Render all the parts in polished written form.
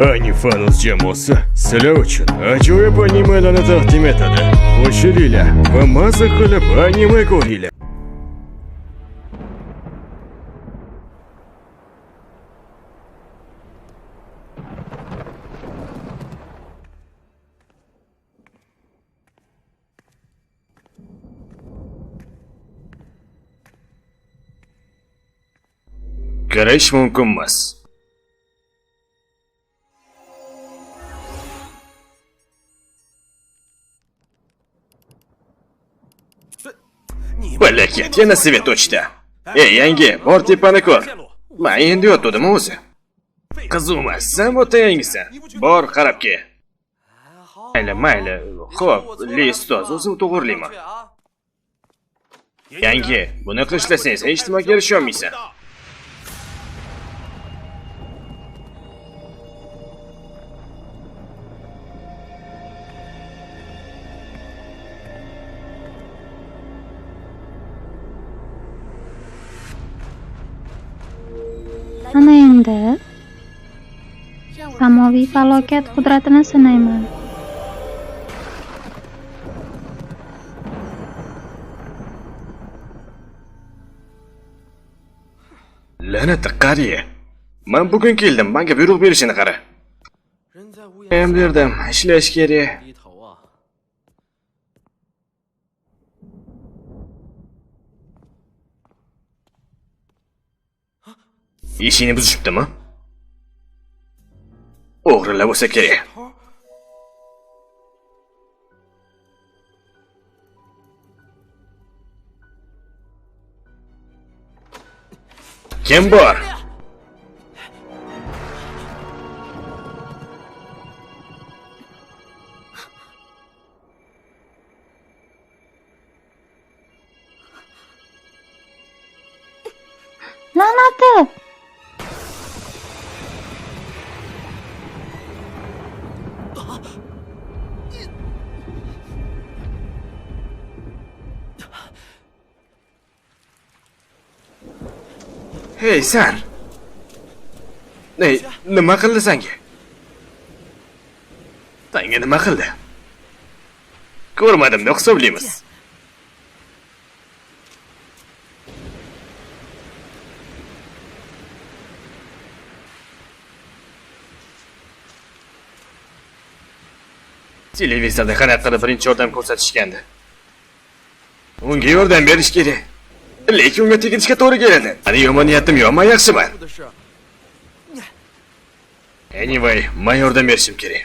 Anifanus jamoasi sizlar uchun ajoyib animelarni taqdim etadi. Qo'shilinglar va maza qilib anime ko'ringlar. Kirish mumkin emas. Palakat, yana svet o'chdi. Ey, yangi, bor tepani ko'r. Men endi yotgandim o'zi. Qiziq emas, sen o'ta yangisan. Bor, qarab kel. Mayli, mayli. Xo'p, listoz, o'zim to'g'rilayman. Yangi, bunaqa ishlasang, sen hech nimaga erisha olmaysan. Ana endi samoviy falokat qudratini sinayman. La'nat qariya. Men bugun keldim, menga buyruq berishini qara. Ham derdim, ishlash kerak. Eshikni buzishibdimi? O'g'rilar bo'lsa kerak. Kim bor? La'nati! Hey sen! Ey, nima qildi senga? Senga nima qildi? Ko'rmadim deb hisoblaymiz. Televizorda qanaqa qilib birinchi yordam ko'rsatishgandi. Unga yordam berish kerak. Lekin unga tegishga to'g'ri keladi. Mani yomon niyatim yo'q, men yaxshiman. Anyway, men yordam berishim kerak.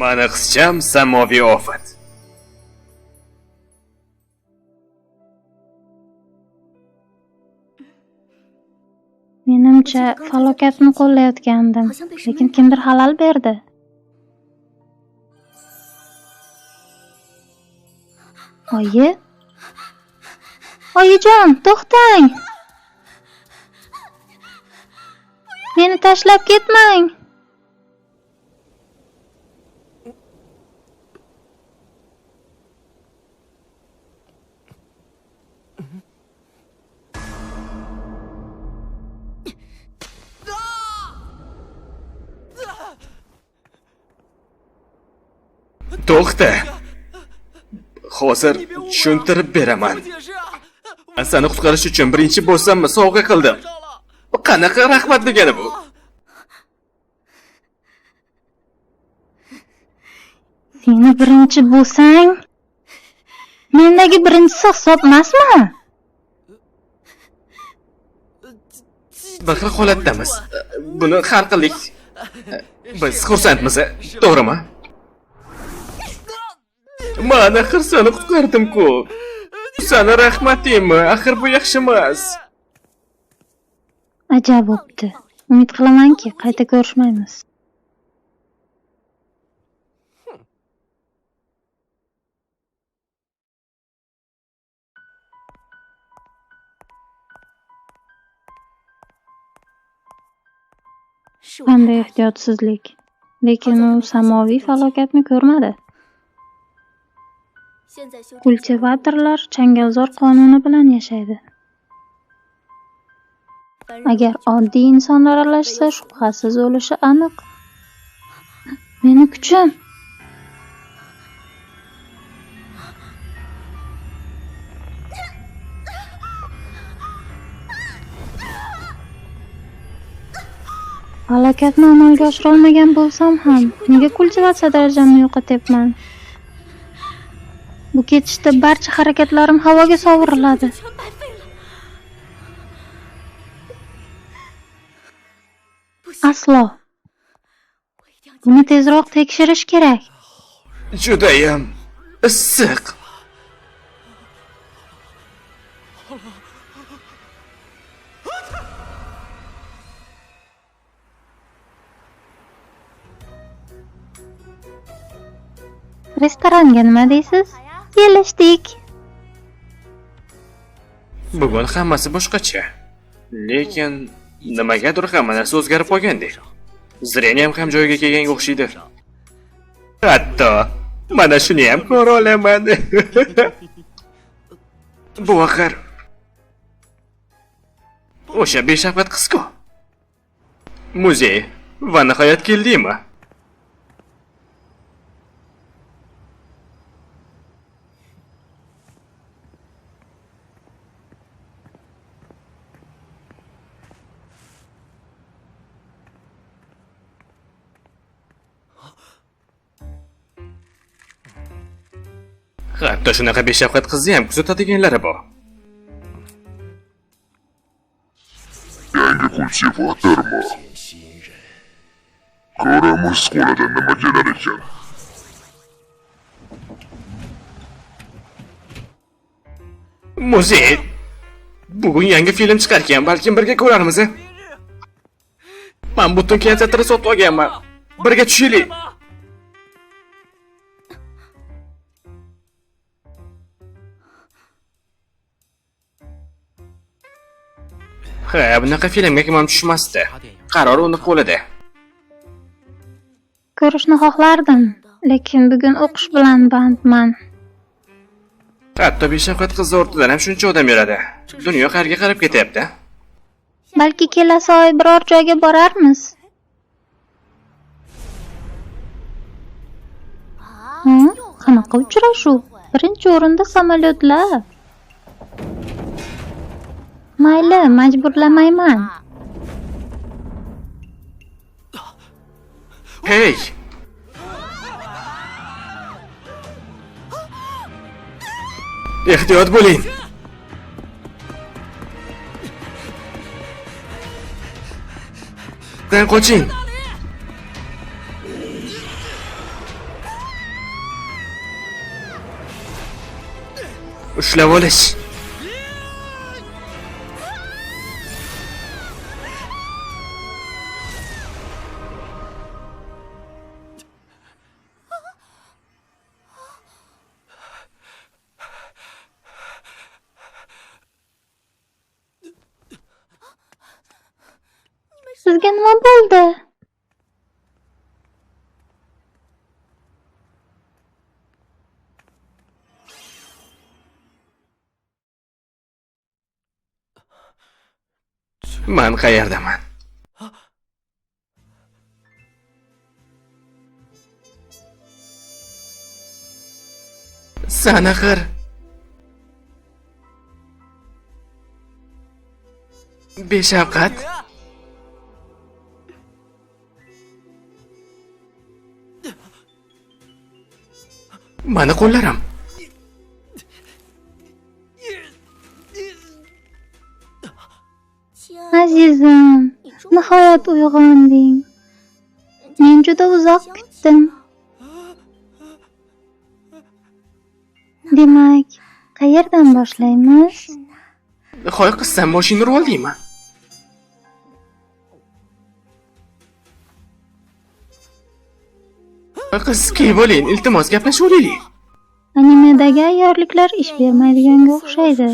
Mani qizcham samoviy ofat. Menimcha, falokatni qo'llayotgandim, lekin kimdir xalal berdi. Oyi? Oyijon, to'xtang! Meni tashlab ketmang! To'xta. Hozir tushuntirib beraman. Men seni qutqarish uchun birinchi bo'lsammi sovg'a qildim. Qanaqa rahmat degani bu? Seni birinchi bo'lsang, mendagi birinchisi hisob emasmi? Bir xil holatdamiz. Buni har qildik. Biz xursandmiz, to'g'rimi? Man axir seni qutqardim-ku. Sana rahmatimmi? Axir bu yaxshi emas. Ajab bo'pti. Umid qilamanki, qayta ko'rishmaymiz. Qanday ehtiyotsizlik. Lekin u samoviy falokatni ko'rmadi. Kultivatorlar changalzor qonuni bilan yashaydi. Agar oddiy insonlar aralashsa, shubhasiz o'lishi aniq. Meni kuchim! Falokatni amalga oshirolmagan bo'lsam ham, nega kultivatsiya darajamni yo'qotyapman? Bu ketishda barcha harakatlarim havoga sovuriladi. Aslo. Buni tezroq tekshirish kerak. Judayam issiq. Restoranga nima deysiz? Kelishdik. Bugun hammasi boshqacha. Lekin nimagadir hamma narsa o'zgarib qolgandek. Зрением ham joyiga kelganga o'xshaydi. Hatto mana shuni ham ko'ra olaman. Bu axir o'sha beshafqat qiz-ku. Muzey va nihoyat keldingmi? Hatto shunaqa beshafqat qizni ham kuzatadiganlari bor. Yangi kultivatormi? Ko'ramiz qo'lidan nima kelar ekan. Muzey. Bugun yangi film chiqarkan, balkim birga ko'rarmiz. A? Men butun kinoteatrni sotib olganman. Birga tushaylik. Ha, bunaqa filmga kim ham tushmasdi. Qaror uni qo'lida. Ko'rishni xohlardim, lekin bugun o'qish bilan bandman. Hatto beshafqat qiz ortidan ham shuncha odam yuradi. Dunyo qayerga qarab ketyapti? Balki kelasi oy biror joyga borarmiz. Ha, qanaqa uchrashuv? Birinchi o'rinda samolyotlar. Mayli, majburlamayman. Hey! Ehtiyot bo'ling. Dan qoching. Ushlab olish. Sizga nima bo'ldi? Man qayerdaman? San axir. Beshafqat. Mani qo'llarim. Azizim, nihoyat uyg'onding. Men juda uzoq kutdim. Demak, qayerdan boshlaymiz? Hoy qiz, sen boshingni urib oldingmi? Qiz, kiyib oling, iltimos, gaplashib olaylik. Animedagi ayyorliklar ish bermaydiganga o'xshaydi.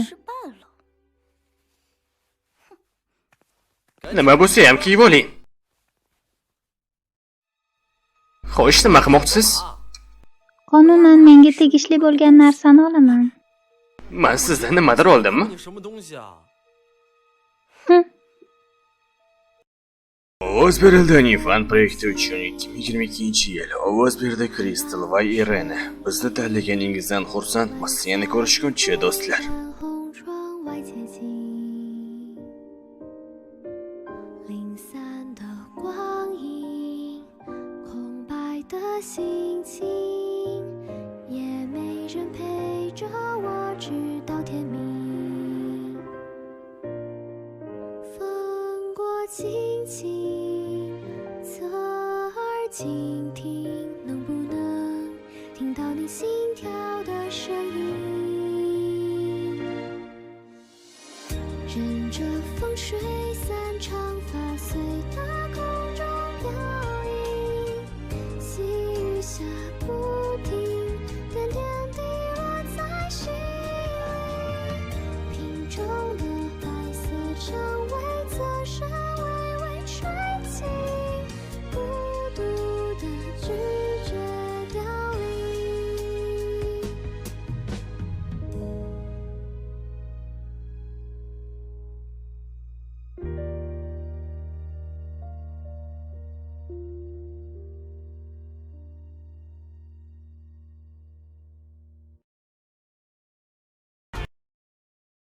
Nima bo'lsa ham kiyib oling. Xo'sh, nima qilmoqchisiz? Qonunan menga tegishli bo'lgan narsani olaman. Man sizdan nimadir oldimmi? 你什么东西啊？ Ovoz berildi Nifan proyekti uchun 2022-yil. Ovoz berdi Kristal va Irena. Bizni tanlaganingizdan xursandmiz. Yana ko'rishguncha, do'stlar. 红窗外街景，零散的光影，空白的心情，也没人陪着我直到天明。风过轻轻，侧耳倾听，能不能听到你心跳的声音？任着风吹。